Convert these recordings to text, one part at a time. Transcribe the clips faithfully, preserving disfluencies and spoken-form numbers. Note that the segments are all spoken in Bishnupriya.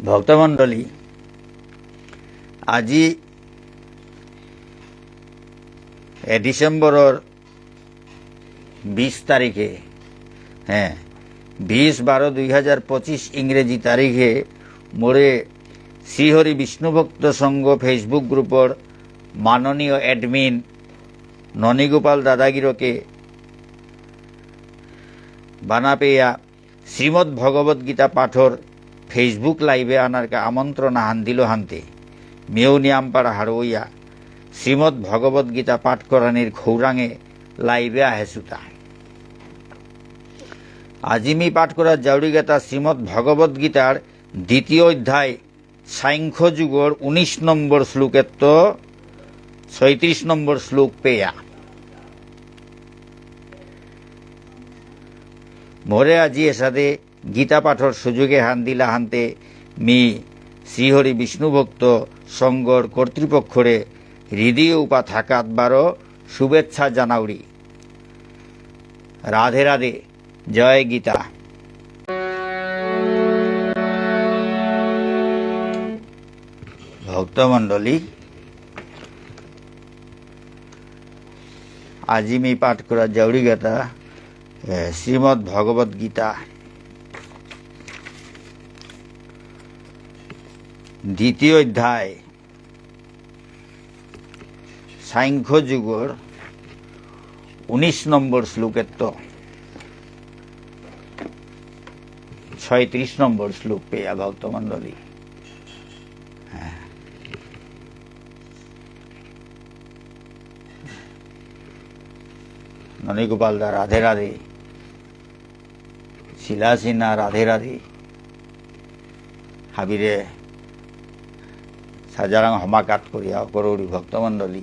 ভক্তমণ্ডলী, আজি এ ডিসেম্বরর বিশ তারিখে, হ্যাঁ, বিশ বারো দুই হাজার পঁচিশ ইংরেজি তারিখে মোরে শ্রীহরি বিষ্ণুভক্ত সংঘ Facebook গ্রুপর মাননীয় অ্যাডমিন ননীগোপাল দাদাগিরকে বানাপেয়া শ্রীমদ্ ভগবত গীতা পাঠর Facebook লাইভে আনারকা আমন্ত্রণ আহান দিল হানতে, মিউ নিয়ামপাড়া হারৌয়া শ্রীমদ্ ভগবত গীতা পাঠ করানির খৌরাঙে লাইভে আহেসুতা। আজি মি পাঠ করা জাউরিগাতা শ্রীমদ্ ভগবত গীতার দ্বিতীয় অধ্যায় সাংখ্য যোগর উনিশ নম্বর শ্লোকেত্ত ছয়ত্রিশ নম্বর শ্লোক পেয়া। মোরে আজি এসাদে গীতা পাঠর সুযোগ এহান দিলা হানতে মি শ্রীহরি বিষ্ণুভক্ত সংঘর কর্তৃপক্ষরে হৃদয় উপা থাকাত বারো শুভেচ্ছা জানাউরি। রাধে রাধে। জয় গীতা। ভক্তমণ্ডলী, আজি মি পাঠ করা জাউরিগাতা, এ, শ্রীমদ্ ভগবত গীতা, দ্বিতীয় অধ্যায়, সাংখ্য যোগর উনিশ নম্বর শ্লোকেত্ত ছয়ত্রিশ নম্বর শ্লোক পেয়া ভক্তমণ্ডলী। হ্যাঁ। ননীগোপাল দা, রাধে রাধে। শিলা সিনহা, রাধে রাধে। হাবিরে সাজারাং হমাকাত করিয়া করৌরি ভক্তমণ্ডলী।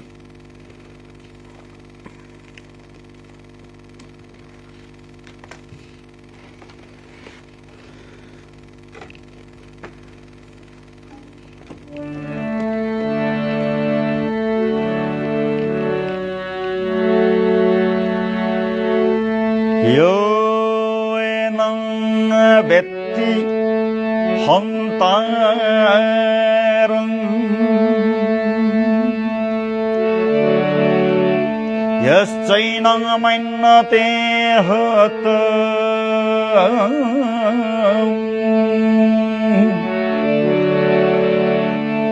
योऽयं वेत्ति हन्तारम्। यश्चैनं मन्यते हतम्।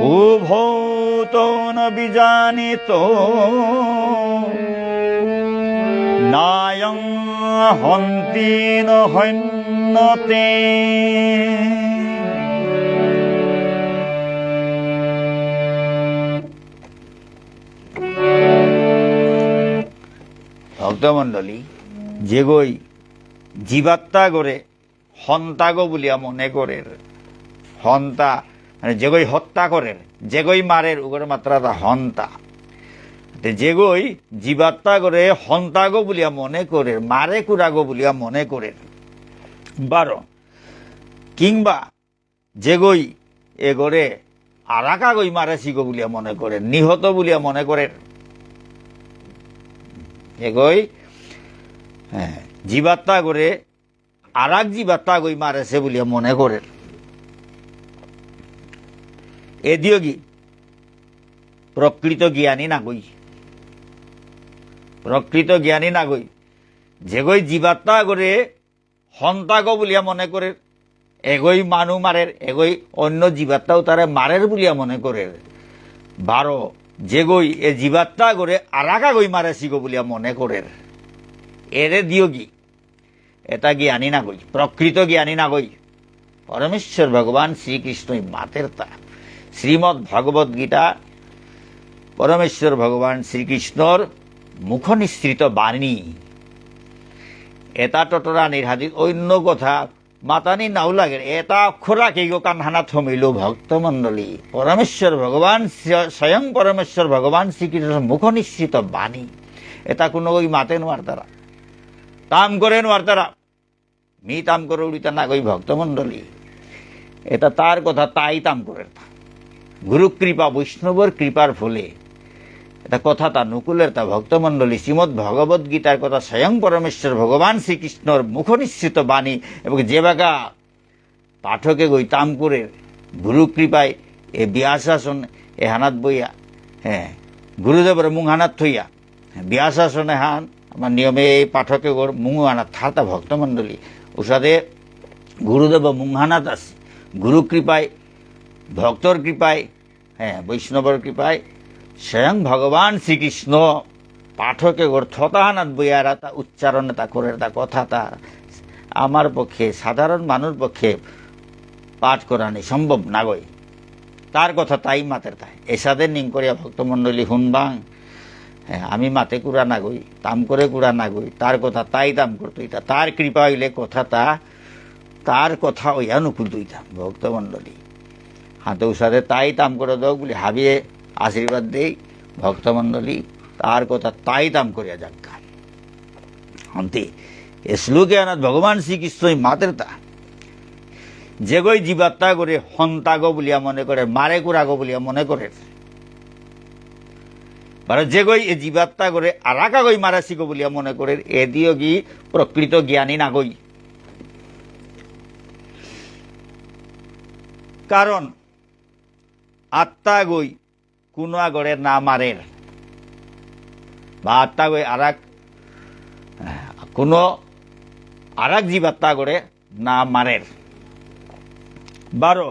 उभौ तौ न विजानीतो नायं हन्ति न हन्यते। ভক্তমণ্ডলী, যেগই জীবাত্মাগরে হন্তাগ বুলিয়া মনে করের। হন্তা, মানে, যেগই হত্যা করের, যেগই মারের, উগরে মাততারা হন্তা। তে যেগই জীবাত্মাগরে হন্তাগ বুলিয়া মনে করের, মারেকুরাগ বুলিয়া মনে করের। বারো, কিংবা যেগই এগরে আরাক আগই মারেসিগ বুলিয়া মনে করের, নিহত বুলিয়া মনে করের। এগই, হ্যাঁ, জীবাত্মাগরে আরাক জীবাত্মাগই মারেসে বুলিয়া মনে করের। এদিয়গি প্রকৃত জ্ঞানী নাগই। প্রকৃত জ্ঞানী নাগই। যেগই জীবাত্মাগরে হন্তাগ বুলিয়া মনে করের, এগই মানু মারের, এগই অন্য জীবাত্মা উতারে মারের বুলিয়া মনে করের। বারো, যেগই এ জীবাত্মাগরে আরাক আগই মারেসিগ বুলিয়া মনে করের। এরে দিয়গি। এতা জ্ঞানী নাগই, প্রকৃত জ্ঞানী নাগই। পরমেশ্বর ভগবান শ্রীকৃষ্ণই মাতেরতা। শ্রীমদ্ ভগবত গীতা পরমেশ্বর ভগবান শ্রীকৃষ্ণর মুখনিঃসৃত বাণী। এতা টটরানির হাদিত অন্য কথা মাতানি নাও লাগের। এতা অক্ষর আকেইগ কানহানা থমিল ভক্তমণ্ডলী। পরমেশ্বর ভগবান শ্রী-, স্বয়ং পরমেশ্বর ভগবান শ্রীকৃষ্ণর মুখনিঃসৃত বাণী। এতা কোনো ওই মাতে নোয়ারতারা। তাম করে নোয়ারতারা। মি তাম করে উড়িতা নাগই ভক্তমণ্ডলী। এতা তার কথা, তাই তাম করেরতা। গুরু কৃপা, বৈষ্ণবর কৃপার ফলে এতা কথা তা নুকুলেরতা ভক্তমণ্ডলী। শ্রীমদ্ ভগবত গীতার কথা স্বয়ং পরমেশ্বর ভগবান শ্রীকৃষ্ণর মুখনিঃসৃত বাণী এবং যেবাকা পাঠকে গই তাম করে, গুরু কৃপায় এ ব্যাস আসন এহানাত বইয়া, হ্যাঁ, গুরুদেবর মুঙহানাত থইয়া, ব্যাস আসন এহান আমার নিয়মে এই পাঠক এগর মুঙহানাত থারতা ভক্তমণ্ডলী। উসাদে গুরুদেব মুঙহানাত আসি। গুরু কৃপায়, ভক্তর কৃপায়, হ্যাঁ, বৈষ্ণবর কৃপায় স্বয়ং ভগবান শ্রীকৃষ্ণ পাঠক এগর থতাহানাত বইয়ারা তা উচ্চারণ তা করে তা কথা তা আমার পক্ষে, সাধারণ মানুষ পক্ষে পাঠ করানি সম্ভব নাগই। তার কথা তাই মাতের তাই। এসাদে নিং করিয়া ভক্তমণ্ডলী হুনবাং। হ্যাঁ, আমি মাতে কুড়া নাগই, তাম করে কুড়া নাগই, তার কথা তাই তাম করতো। এটা তার কৃপা হইলে কথা তা, তার কথা ওই অনুকূল দুইটা ভক্তমণ্ডলী। হাতে উসাদে তাই তাম করে দাও বলে হাবিয়ে আশীর্বাদ দেই ভক্তমণ্ডলী, তার কথা তাই তাম করিয়া যাক। হন্তে, এ শ্লোকে আনাত ভগবান শ্রীকৃষ্ণই মাতের তা, যেগই জীবাত্মা করে হন্তাগো বুলিয়া মনে করে, মারে কুড়াগো বুলিয়া মনে করে, বারো যেগই এ জীবাত্মা করে আরাকাগই মারাসিগো বুলিয়া মনে করে, এ দিয়োগী প্রকৃত জ্ঞানী নাগই। কারণ আত্মাগই কোনো আগরে না মারের, বা আত্মাগই আরাক, কোনো আরাক জীবাত্মা আগরে না মারের। বারো,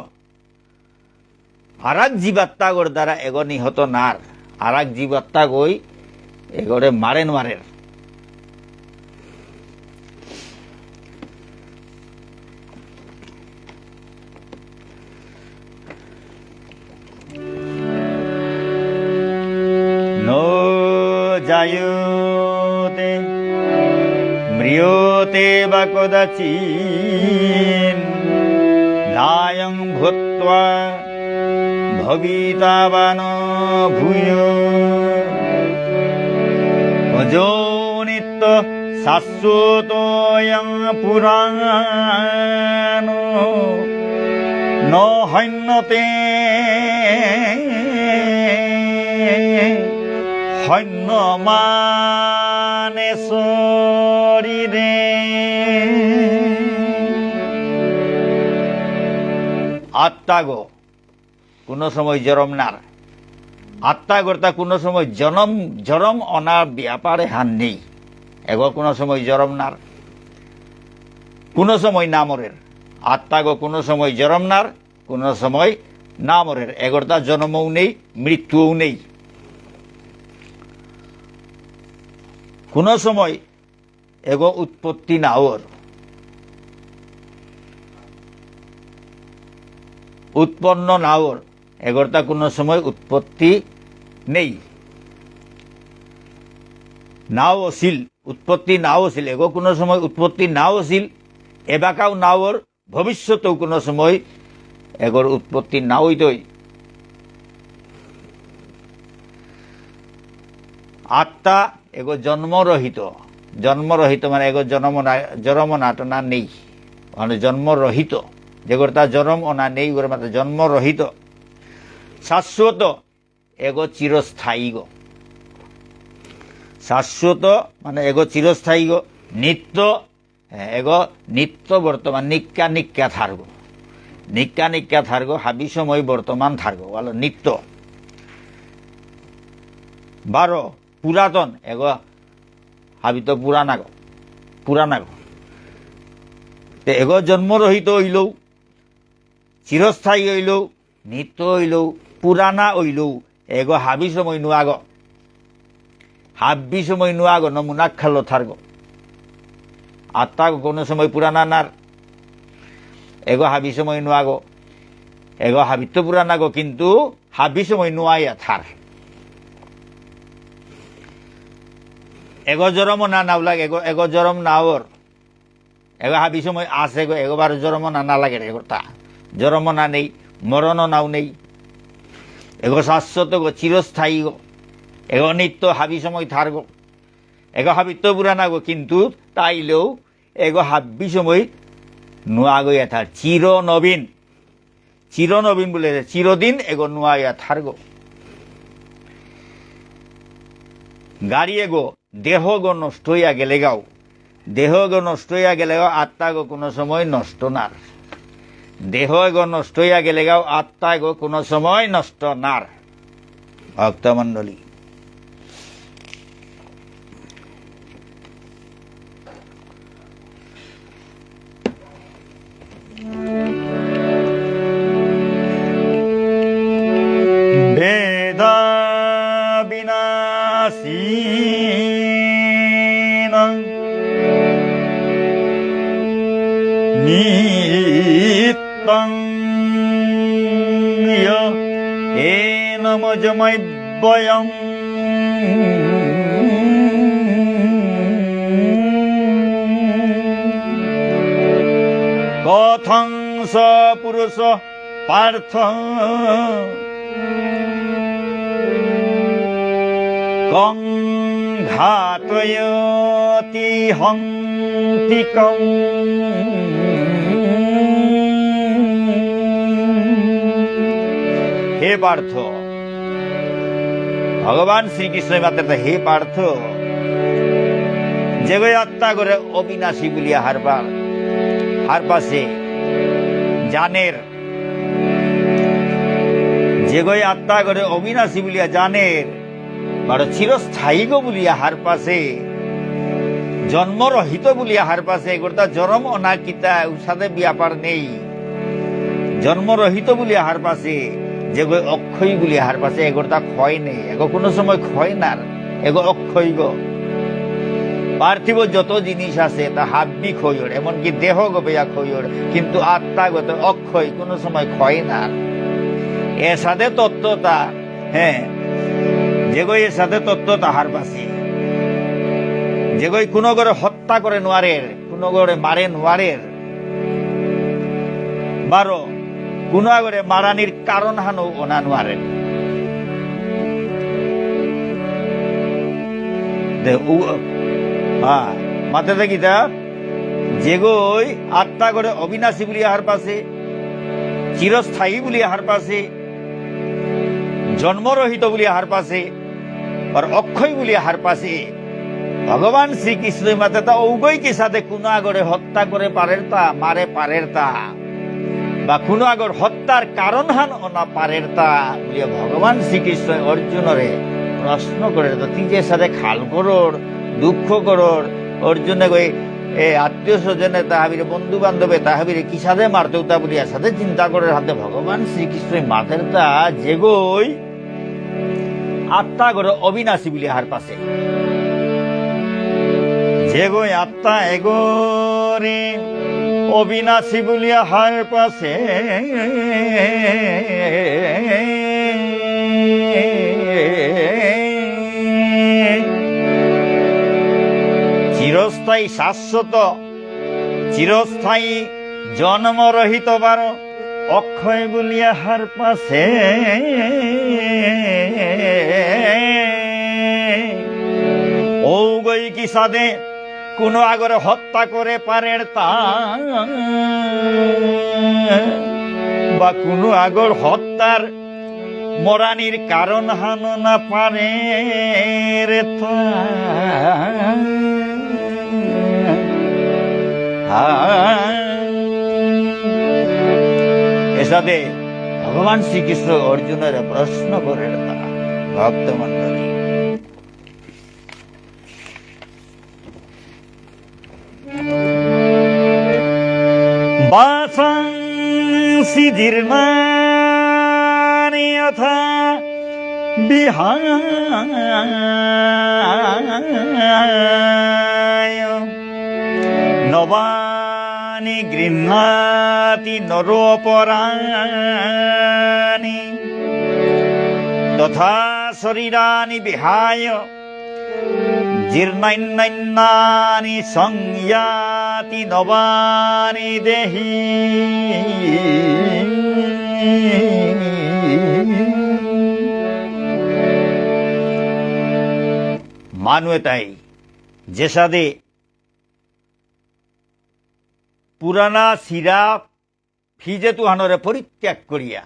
আরাক জীবাত্মাগর দ্বারা এগো নিহত নার, আরাক জীবাত্মাগই এগরে মারে নুয়ারের। न जायते म्रियते वा कदाचिन्, नायं भूत्वा भविता वा न भूयो। अजो नित्य शाश्वतोऽयं पुराणो, न हन्यते हन्यमाने शरीरे। আত্মাগো কোনো সময় জরম নার। আত্মাগরতা কোনো সময় জনম, জরম অনার ব্যাপারে হান নেই। এগো কোনো সময় জরম নার, কোনো সময় না মরের। আত্মাগো কোনো সময় জরম নার, কোনো সময় না মরের। এগরতা জন্মও নেই, মৃত্যুও নেই। কোনো সময় এগো উৎপত্তি নাওর, উৎপন্ন নাওর, এগরতা কোনো সময় উৎপত্তি নেই। নাও অসিল, উৎপত্তি নাও অসিল, এগো কোনো সময় উৎপত্তি নাও অসিল, এবাকাও নাওর, ভবিষ্যতেও কোনো সময় এগর উৎপত্তি না হইতই। আত্মা এগো জন্মরহিত। জন্মরহিত মানে এগো জন্ম না, জন্ম নাটনা নেই। মানে জন্মরহিত। যেগরতা জন্ম অনা নেই, ওগর মাত্র জন্মরহিত। শাশ্বত এগো চিরস্থায়ীগো। শাশ্বত মানে এগো চিরস্থায়ীগো। নিত্য, এ, এগো নিত্য বর্তমান, নিক্কা নিক্কা থারগো। নিক্কা নিক্কা থারগো, হাবি সময় বর্তমান থারগো, বলো নিত্য। বারো, পুরাতন, এগো হাবি তো পুরানাগো, পুরানাগো। তে এগো জন্মরহিত হইলেও, চিরস্থায়ী হইলেও, নিত্য হইলেও, পুরানা হইলেও, এগো হাবি সময় নুয়াগো। হাবি সময় নুয়াগো, নমুনা খালো থারগো। আত্মাগো কোনো সময় পুরানা নার। এগো হাবি সময় নুয়াগো। এগো হাবিত্ত পুরানাগো, কিন্তু হাবি সময় নুয়াইয়া থার। এগো জরম না নাওলাগ, এগো, এগো জরম নাওর। এগো হাবি সময় আছে গো, এগো বারো জরম না, না লাগে রে, এগো তা। জরম না নেই, মরণ নাও নেই। এগো শাশ্বত গো, চিরস্থায়ী গো। এগো নিত্য হাবি সময় থার গো। এগো হাবিত্ত পুরানা গো, কিন্তু তাইলেও এগো হাবি সময় নুয়া গইয়া থার। চির নবীন। চির নবীন বুলে, চিরদিন এগো নুয়া ইয়া থারগো। গাড়ি এগো, দেহগো নষ্ট হইয়া গেলেগাও, দেহগো নষ্ট হইয়া গেলেগাও, আত্মাগো কোনো সময় নষ্ট নার। দেহ এগো নষ্ট হইয়া গেলেগাও, আত্মা এগো কোনো সময় নষ্ট নার। ভক্তমণ্ডলী, বেদাবিনাশীনং নিত্যং য এনমজমব্যয়ম্। কথং স পুরুষ পার্থ কং ঘাতয়তি হন্তি কং। হে পার্থ, ভগবান শ্রীকৃষ্ণ মাতের, হে পার্থ, যেগই আত্মা করে অবিনাশী বুলিয়া হারপা-, হারপাসে জানের, যেগই আত্মা করে অবিনাশী বুলিয়া জানের, বারো চিরস্থায়ীগ বুলিয়া হারপাসে, জন্মরহিত বুলিয়া হারপাসে, এগোরতা জরম অনা কিতা উসাদে ব্যাপার নেই। জন্মরহিত বুলিয়া হারপাসে, যেগো অক্ষয় বুলিয়া হারপাসে, এগোরতা ক্ষয় নেই, এগো কোনো সময় ক্ষয় নার, এগো অক্ষয়গ। পার্থিব যত জিনিস আছে, তা হাব্বি ক্ষয়র, এমনকি দেহ গবেয়া ক্ষয়র, কিন্তু আত্মা গত অক্ষয়, কোনো সময় ক্ষয় নার। এসাদে তত্ত্বতা, হ্যাঁ, যেগই এসাদে তত্ত্বতা হারপাসে, যেগই কোনো করে হত্যা করে নোয়ারের, কোনো করে মারে নোয়ারের, বারো, কোনো আগরে মারানির কারণ হানো ওনা নোয়ারে। দে, উ-, হ্যাঁ, মাতে দে কিতা, যেগই আত্মা করে অবিনাশী বুলিয়া হারপাসে, চিরস্থায়ী বুলিয়া হারপাসে, জন্মরহিত বুলিয়া হারপাসে, আর অক্ষয় বুলিয়া হারপাসে, ভগবান শ্রীকৃষ্ণ মাতে তা ঔগই কিসাদে কোনো আগরে হত্যা করে পারের তা, মারে পারের তা, বা কোনো আগর হত্যার কারণ হান অনা পারের তা বুলিয়া ভগবান শ্রীকৃষ্ণ অর্জুনরে প্রশ্ন করে, তো তুই যে সাথে খাল করর, দুঃখ করর, অর্জুনে গই এ আত্মীয় স্বজনে তাহাবিরে, বন্ধু বান্ধবে তাহাবিরে কিসাদে মারতে উতা বুলিয়া সাথে চিন্তা করে হাতে ভগবান শ্রীকৃষ্ণ মাতের তা যেগই আত্মা গরে অবিনাশী বুলিয়া হারপাসে। যেগই আত্মা এগরে অবিনাশী বুলিয়া হারপাসে। চিরস্থায়ী শাশ্বত, চিরস্থায়ী জন্মরহিত বারো অক্ষয় বুলিয়া হারপাসে। ঔগই কিসাদে কোনো আগর হত্যা করে পারের তা, বা কোনো আগর হত্যার মরানির কারণ হানো না পারের তা। এসাদে ভগবান শ্রীকৃষ্ণ অর্জুনরে প্রশ্ন করের তা ভক্তমণ্ডলী। বাসাংসি জীর্ণানি যথা বিহায় নবানি গৃহ্ণাতি নরোঽপরাণি। তথা শরীরাণি বিহায় জীর্ণান্যন্যানি সংযাতি নবানি দেহী। মানু এতাই যেসাদে পুরানা সিরা ফিজেত উহানরে পরিত্যাগ করিয়া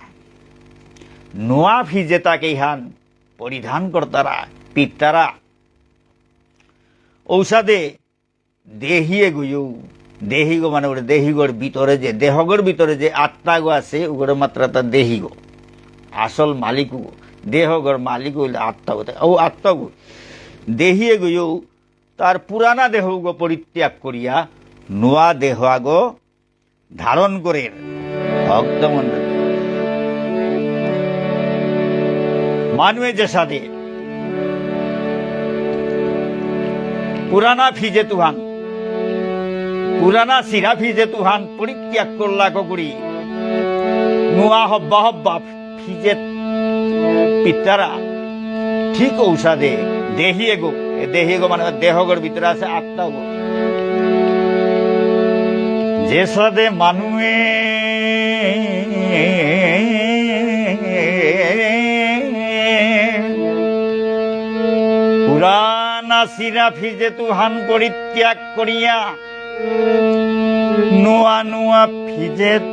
নুয়া ফিজেত আকেইহান পরিধান করতারা, পিতারা। ঔসাদে দেহী এগইও দেহিগো মানে ওরে দেহিগর ভিতরে যে, দেহগর ভিতরে যে আত্মাগো আছে, ওগরে মাততারা দেহিগো। আসল মালিকগো। দেহগর মালিক হইল আত্মাগো। ও আত্মাগো। দেহিগো তার পুরানা দেহগো পরিত্যাগ করিয়া নুয়া দেহ আগো ধারণ করের। ভক্তমণ্ডলী। মানুয়ে যেসাদে পুরানা ফিজেতুহান, পুরানা সিরা ফিজেতুহান পরিত্যাগ করলা কগুড়ি, নুয়া হব্বা হব্বা ফিজেত পিতারা, ঠিক ঔসাদে দেহিগো, এ দেহিগো মানে দেহগর ভিতরে আছে আত্মাগো। যেসাদে মানুয়ে পুরানা সিরা ফিজেতুহান পরিত্যাগ করিয়া নুয়া নুয়া ফিজেত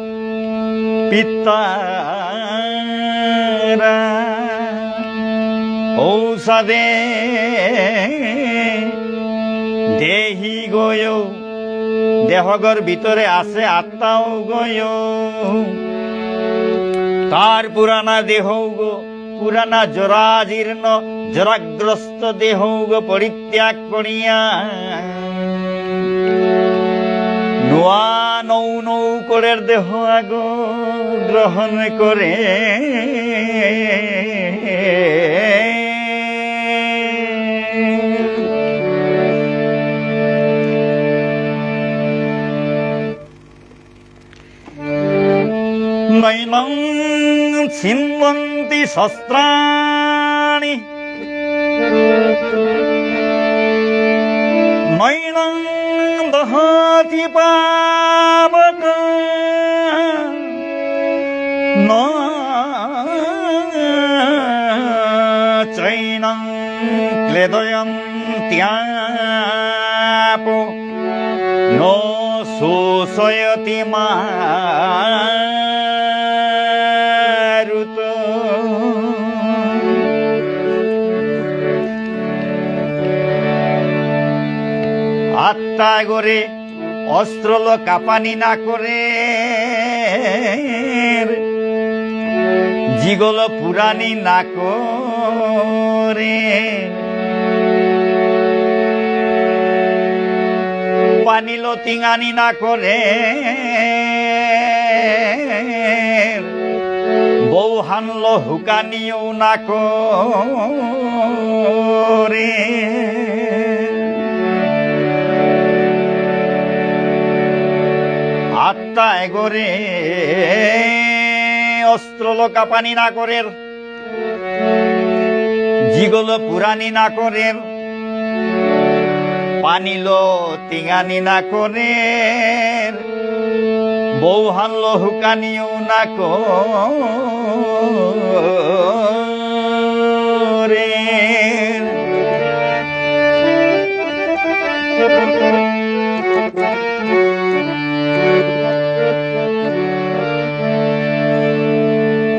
পিতারা। ঔসাদে দেহিগো, দেহগর ভিতরে আছে আত্মাগো। তার পুরানা দেহগো, পুরানা জরাজীর্ণ, জরাগ্রস্ত দেহগো পরিত্যাগ করিয়া নুয়া নৌ নৌ করের দেহ আগো গ্রহণ করে। নৈনং ছিন্দন্তি শস্ত্রাণি, নৈনং দহতি পাবক, ন চৈনং ক্লেদয়ন্ত্যাপ। ন শোষয়তি মারুত। আত্মাগরে অস্ত্রলো কাপানি না করের, জিগলো পুরানি না করের, পানিলো তিঙানি না করের, বৌহানলো হুকানিও না করের। আত্মাগরে অস্ত্রলো কাপানি না করের, জিগলো পুরানি না করের, পানিলো তিঙানি না করের, বৌহানলো হুকানিও না করের।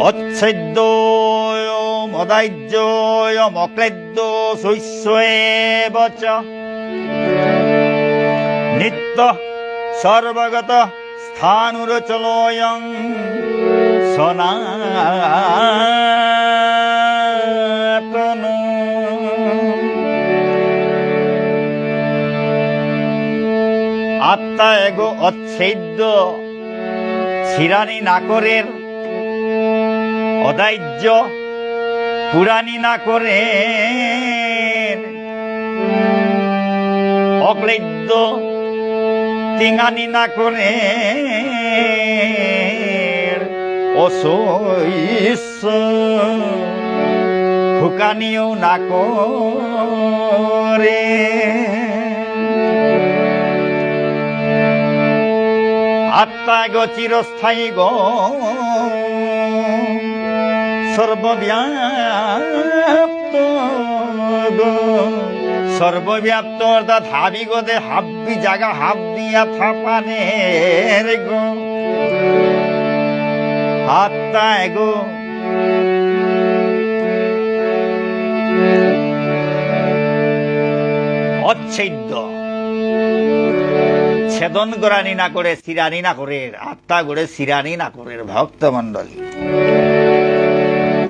অচ্ছেদ্যোয়মদাহ্যোয়মক্লেদ্যো শোষ্য এব চ। নিত্যঃ সর্বগতঃ স্থাণুরচলোঽয়ং সনাতনঃ। আত্মাগো অচ্ছেদ্য, ছিড়ানি না করের, অদাহ্য, পুরানি না করের, অক্লেদ্য, তিঙানি না করের, অশোষ্য, হুকানিও না করের। আত্মাগো চিরস্থায়ীগো, সর্বব্যাপ্তগো। সর্বব্যাপ্ত অর্থাৎ হাবিগদে হাব্বি জাগা হাব্বিয়া থাপানেরগো। আত্মাগো অচ্ছেদ্য। ছেদন করানি না করে, চিরানি না করে, আত্মাগরে চিরানি না করে, ভক্তমণ্ডলী।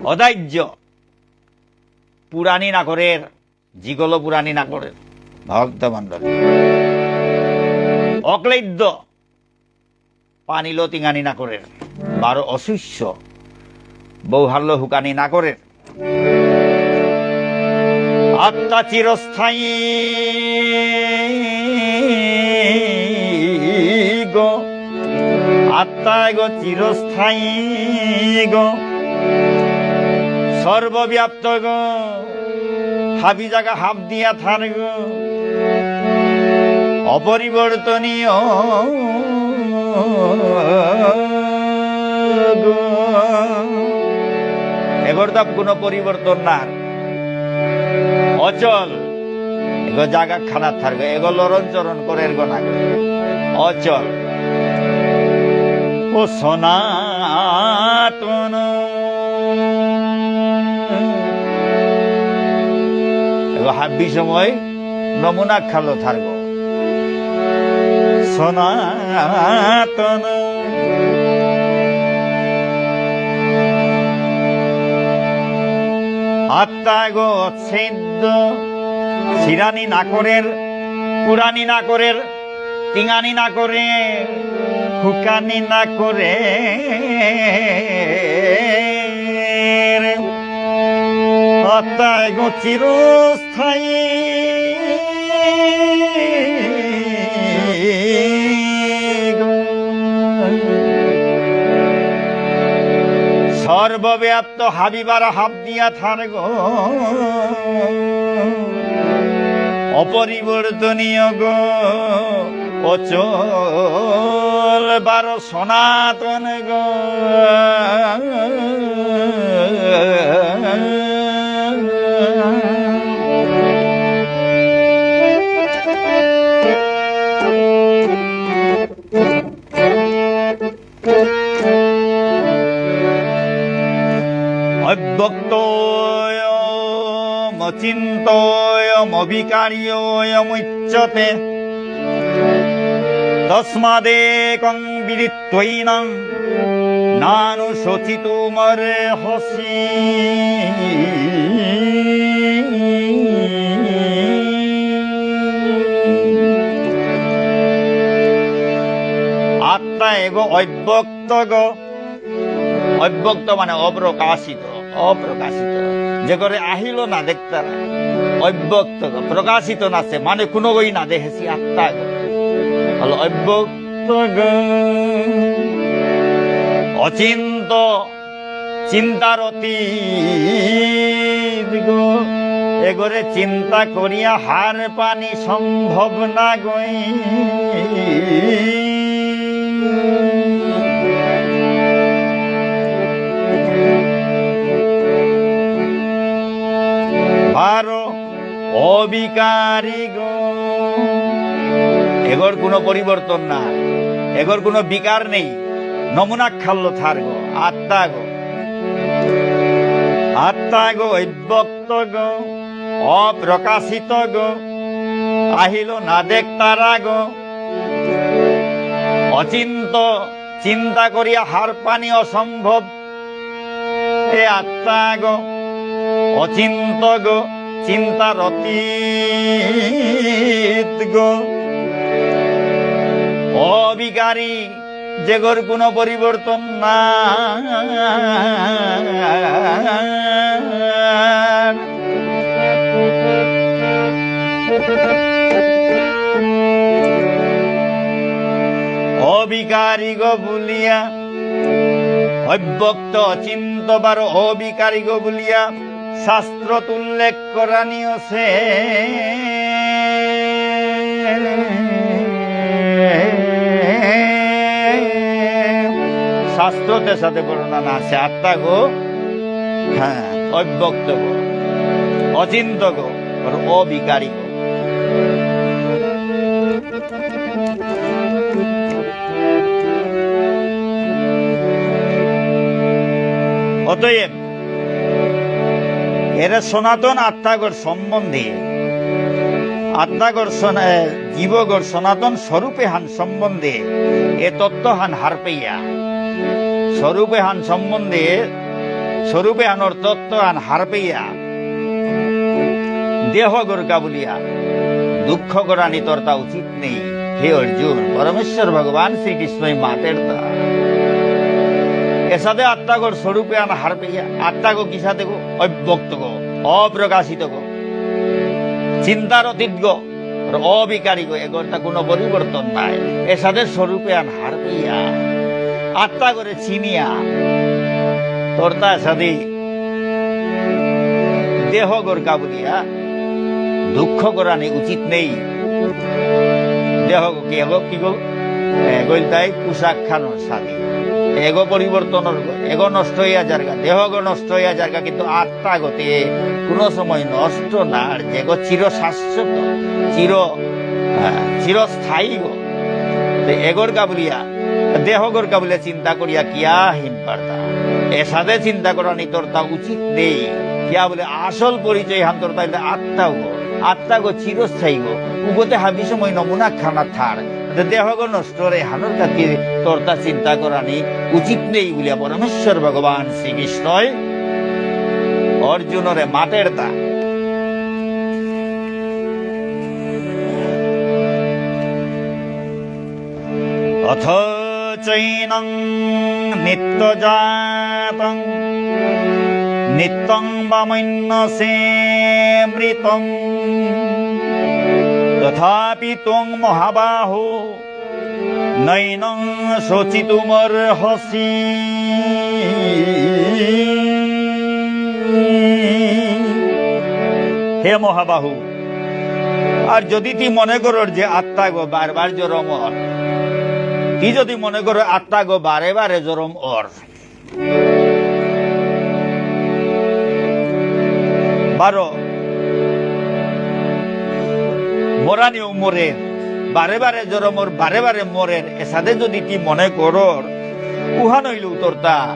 অদাহ্য, পুরানি না করে, জিগলো পুরানি না করে, ভক্তমণ্ডলী। অক্লেদ্য, পানিলো তিঙানি না করে, বারো অশোষ্য, বৌহারলো হুকানি না করে। আত্মা চিরস্থায়ী গো, আত্মা গো চিরস্থায়ী গো, সর্বব্যাপ্ত গো, হাবি জাগা হাব দিয়া থার গো, অপরিবর্তনীয় গো। এগর তাপ কোনো পরিবর্তন না। অচল। এগো জাগা খানা থার গো। এগো লড়ন চড়ন করের গো না গো। অচল। ও সনাতন। এগো হাবি সময় নমুনা খালো থার গো। সনাতন। আত্মা গো অচ্ছেদ্য, চিরানি না করের, পুরানি না করের, তিঙানি না করের, হুকানি না করের। আত্মা গো চিরস্থায়ী গো। সর্বব্যাপ্ত হাবিবার হাব দিয়া থার গো। অপরিবর্তনীয় গো। অচল বারো সনাতন গো। অব্যক্তোয়মচিন্তোয়মবিকার্যোয়মুচ্যতে। তস্মাদেকং বিদিত্বৈনং নানুশোচিতুমর্হসি। আত্মা এগো অব্যক্ত গো। অব্যক্ত মানে অপ্রকাশিত, অপ্রকাশিত। যেগরে আহিল না দেখতারা, অব্যক্ত গো, প্রকাশিত না সে, মানে কোনো গই না দেখেছি আত্মা গো। হলো অব্যক্ত গো। অচিন্ত, চিন্তার অতীত গো। এগরে চিন্তা করিয়া হার পানি সম্ভব না গই। বারো অবিকারী গো। এগর কোনো পরিবর্তন না, এগর কোনো বিকার নেই। নমুনা খাল্লো থার গো, আত্মা গো। আত্মা গো অব্যক্ত গো, অপ্রকাশিত গো, আহিল না দেখতারা গো। অচিন্ত, চিন্তা করিয়া হার পানি অসম্ভব। এ আত্মা গো, অচিন্ত গো, চিন্তার অতীত গো, অবিকারী, যেগর কোনো পরিবর্তন না। অবিকারী গো বুলিয়া, অব্যক্ত অচিন্ত বারো অবিকারী গো বুলিয়া শাস্ত্রত উল্লেখ করানি অসে। শাস্ত্রত এসাদে বর্ণনা না আসে, আত্মা গো, হ্যাঁ, অব্যক্ত গো, অচিন্ত গো, আর অবিকারী গো। অতএব, এরা সনাতন আত্মাগর সম্বন্ধে, আত্মাগর সনা-, এ, ইবগর সনাতন স্বরূপে হান সম্বন্ধে এ তত্ত্ব হান হারপেয়া। স্বরূপে হান সম্বন্ধে, স্বরূপে হানর তত্ত্ব হান হারপেয়া। দেহগর কা বুলিয়া দুঃখ করানি তোরতা উচিত নেই। হে অর্জুন, পরমেশ্বর ভগবান শ্রীকৃষ্ণই মাতেরতা। এসাদে আত্মাগর স্বরূপে হান হারপেয়া। আত্মাগো কিসাদে গো? অব্যক্ত গো, অপ্রকাশিত গো, চিন্তার অতীত গো, আর অবিকারী গো, এগরতা কোনো পরিবর্তন নাই। এসাদে স্বরূপে হান হারপেয়া, আত্মাগরে চিনিয়া, তোরতা এসাদে দেহগর কা বুলিয়া দুঃখ করানি উচিত নেই। দেহগো কি এগো কি গো? এগো ইলতাই পোশাক খানর সাদে। এগো পরিবর্তনর গো, এগো নষ্ট হইয়া যারগা, দেহগো নষ্ট হইয়া যারগা, কিন্তু আত্মাগতে কোনো সময় নষ্ট না, আর যেগো চির শাশ্বত, চির, আহ, চিরস্থায়ী গো। তে এগর কা বুলিয়া, দেহগর কা বুলিয়া চিন্তা করিয়া কিয়া হিন পারতা? এসাদে চিন্তা করানি তোরতা উচিত নেই। কিয়া বুলে আসল পরিচয় হান তোরতা হইলে আত্মাগো। আত্মাগো চিরস্থায়ী গো। উগতে হাবি সময় নমুনা খানা থার। তে দেহগো নষ্ট রে হানর কাকি তোরতা চিন্তা করানি উচিত নেই বুলিয়া পরমেশ্বর ভগবান শ্রীকৃষ্ণই অর্জুনরে মাতেরতা। अथ चैनं नित्यजातं नित्यं वा मन्यसे मृतम्। तथापि त्वं महाबाहो नैनं शोचितुमर्हसि। হে মহাবাহু, আর যদি তি মনে করর যে আত্মাগো বারবার জরম অর, তি যদি মনে করর আত্মাগো বারে বারে জরম অর, বারো মরানিও মরের, বারে বারে জরম অর, বারে বারে মরের, এসাদে যদি তি মনে করর, উহান অইল উত্তরতা।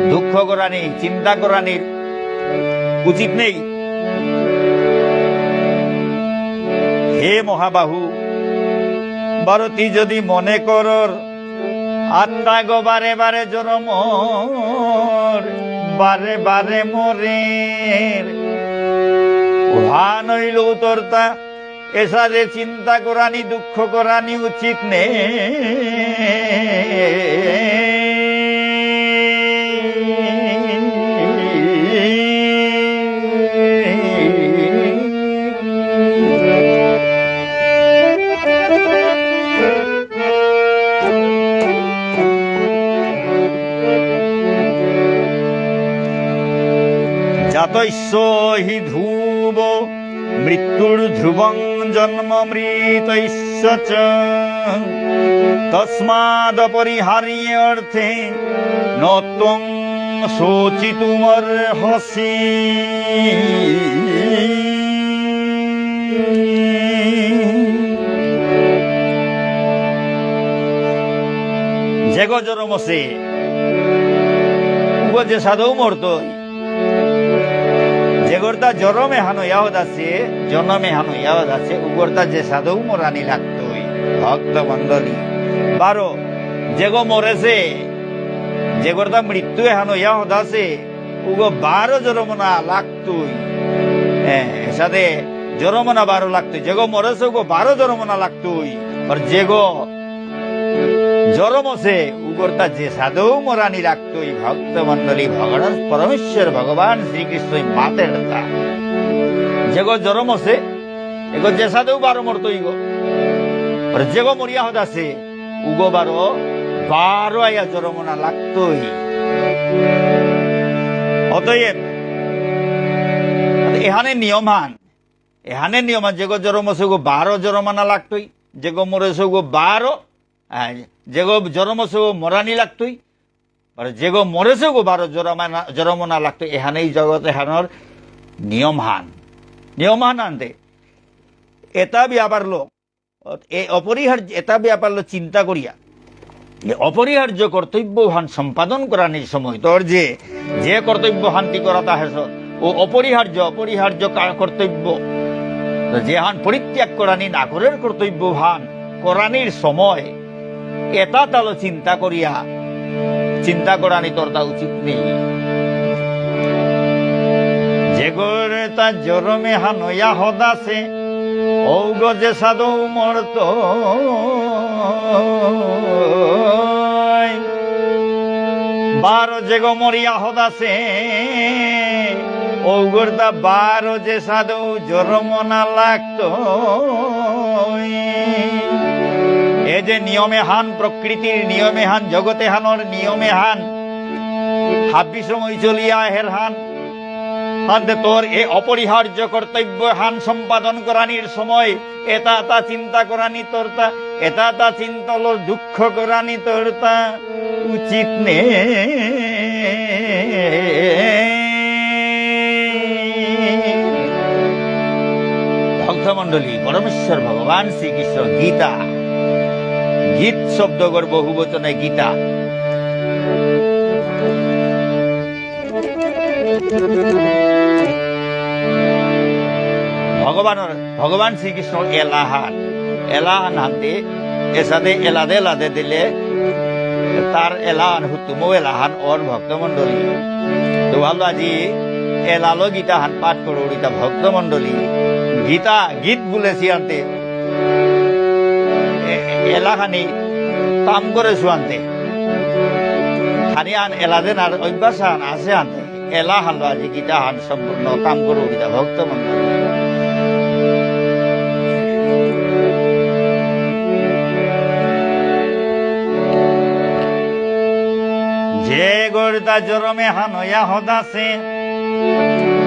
দুঃখ করানি, চিন্তা করানির উচিত নেই। হে মহাবাহু, বারো তি যদি মনে করর, আত্মাগো বারে বারে জরম অর, বারে বারে মরের, উহান অইল উত্তরতা। এসাদে চিন্তা করানি, দুঃখ করানি উচিত নেই। জাতস্য হি ধ্রুবো মৃত্যুর্ধ্রুবং জন্ম মৃতস্য চ। তস্মাদপরিহার্যেঽর্থে ন ত্বং শোচিতুমর্হসি। যেগো জরম অসে, উগো যেসাদেউ মরতই। যেগরতা জরম এহান ইয়া হদাসে, জনম এহান ইয়া হদাসে, উগরতা যেসাদেউ মরানি লাগতই। ভক্তমণ্ডলী, বারো, যেগো মরেসে, যেগরতা মৃত্যু এহান ইয়া হদাসে, উগো বারো জরমনা লাগতই। এ, এসাদে জরমনা বারো লাগতই। যেগো মরেসে, উগো বারো জরমনা লাগতই। আর যেগো জরম অসে, উগরতা যেসাদেউ মরানি লাগতই। ভক্তমণ্ডলী, ভগবান পরমেশ্বর ভগবান শ্রীকৃষ্ণই মাতেরতা। যেগো জরম অসে, এগো যেসাদেউ বারো মরতই গো। আর যেগো মরিয়া হদাসে, উগো বারো, বারো আয়া জরমনা লাগতই। অতএব, এহানে নিয়মহান, এহানে নিয়মহান, যেগো জরম অসে উগো বারো জরমনা লাগতই, যেগো মরেসে উগো বারো, আহ, যেগো জরম অসে উগো মরানি লাগতই, আর যেগো মরেসে উগো বারো জরমানা, জরমনা লাগতই, এহানেই জগত এহানর নিয়মহান। নিয়মহান আনতে, এটা ব্যাপারলো, এ অপরিহার্য, এটা ব্যাপারলো চিন্তা করিয়া, এ অপরিহার্য কর্তব্যহান সম্পাদন করানির সময় তোর যে, যে কর্তব্যহান তি করাত আহেসত, ও অপরিহার্য, অপরিহার্য কা-, কর্তব্য, তো যেহান পরিত্যাগ করানি না করের কর্তব্যহান করানির সময় এতা তালো চিন্তা করিয়া, চিন্তা করানি তোরতা উচিত নেই। যেগর তা জরমে হানয়া হদাসে, ঔগ যে সাধু মরত। বারো যেগ মরিয়া হদাসে, ঔগরতা বারো যে সাধু জরম না লাগত। এ যে নিয়মে হান, প্রকৃতির নিয়মে হান, জগতে হানর নিয়মে হান, হাবি সময় চলিয়া আহের হান, হানতে তোর এ অপরিহার্য কর্তব্য হান সম্পাদন করানির সময় এতা তা চিন্তা করানি তোরতা, এতা তা চিন্তা হলো দুঃখ করানি তোরতা উচিত নেই। ভক্তমণ্ডলী, পরমেশ্বর ভগবান শ্রীকৃষ্ণ গীতা, গীত শব্দগর বহুবচনে গীতা। ভগবানর, ভগবান শ্রীকৃষ্ণর এলাহান, এলাহান হানতে, এসাদে এলাদে এলাদে দিলে, তার এলাহান হুতুমো এলাহান অর ভক্তমণ্ডলী। তো ভাবলো আজি এলালো গীতাহান পাঠ করো, গীতা ভক্তমণ্ডলী। গীতা, গীত বুলেসি আনতে, এ-, এলাহানি তাম করে সুয়ান্তে। খানি আন এলাদে নার অভ্যাস আন আছে আনতে। এলা হালো আজি গীতা হান সম্পূর্ণ কাম করো গীতা ভক্ত মণ্ডলী। যেগরতা জরমে হানয়া হদাসে,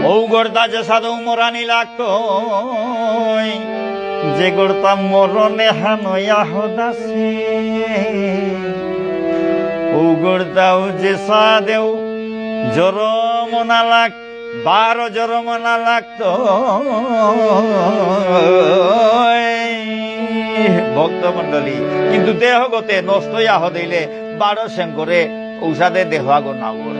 ঔগরতা যে সাধু মরানি লাগতই। যেগরতা মরণে হানয়া হদাসে, ঔগরতাও যে সাধেও জরম না লাগ, বারো জরম না লাগত। ভক্তমণ্ডলী, কিন্তু দেহগতে নষ্ট ইয়া হদেইলে বারো সেঙ্করে ঔষধে দেহ আগো নাগর।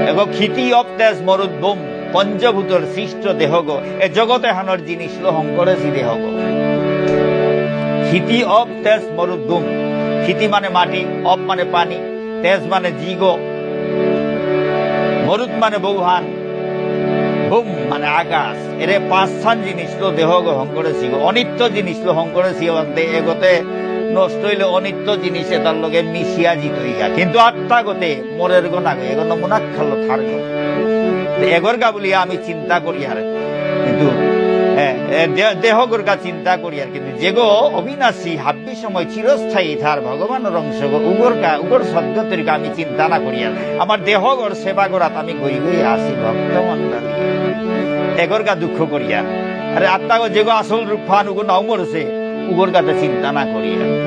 এগো ক্ষিতি অপ তেজ মরুৎ ব্যোম, পঞ্চভূতর সৃষ্ট দেহগো, এ জগতে হানর জিনিস লো হংকরেসি দেহগো। ক্ষিতি অপ তেজ মরুৎ ব্যোম। ক্ষিতি মানে মাটি, অপ মানে পানি, তেজ মানে জিগ, মরুৎ মানে বৌহান, ব্যোম মানে আকাশ। এরে পাঁচহান জিনিস লো দেহগো হংকরেসিগো, অনিত্য জিনিস লো হংকরেসিগো, আনতে এগতে নষ্ট হইলে অনিত্য জিনিস এতার লগে মিশিয়া জিতইগা। কিন্তু আত্মাগতে মরেরগো নাগো, এগো নমুনা খালো থারগো। এগরগা বুলিয়া আমি চিন্তা করিয়ার, কিন্তু, এ, এ, দে-, দেহগরগা চিন্তা করিয়ার, কিন্তু যেগো অবিনাশী, হাব্বি সময় চিরস্থায়ী থার ভগবানর অংশগো, উগরকা, উগর সদ্গতিরকা আমি চিন্তা না করিয়ার। আমার দেহগর সেবা করাত আমি গই গই আসি ভক্তমণ্ডলী। এগরকা দুঃখ করিয়ার। আরে আত্মাগো যেগো আসল রূপহান উগো নাও মরসে, উগরকাতে চিন্তা না করিয়ার।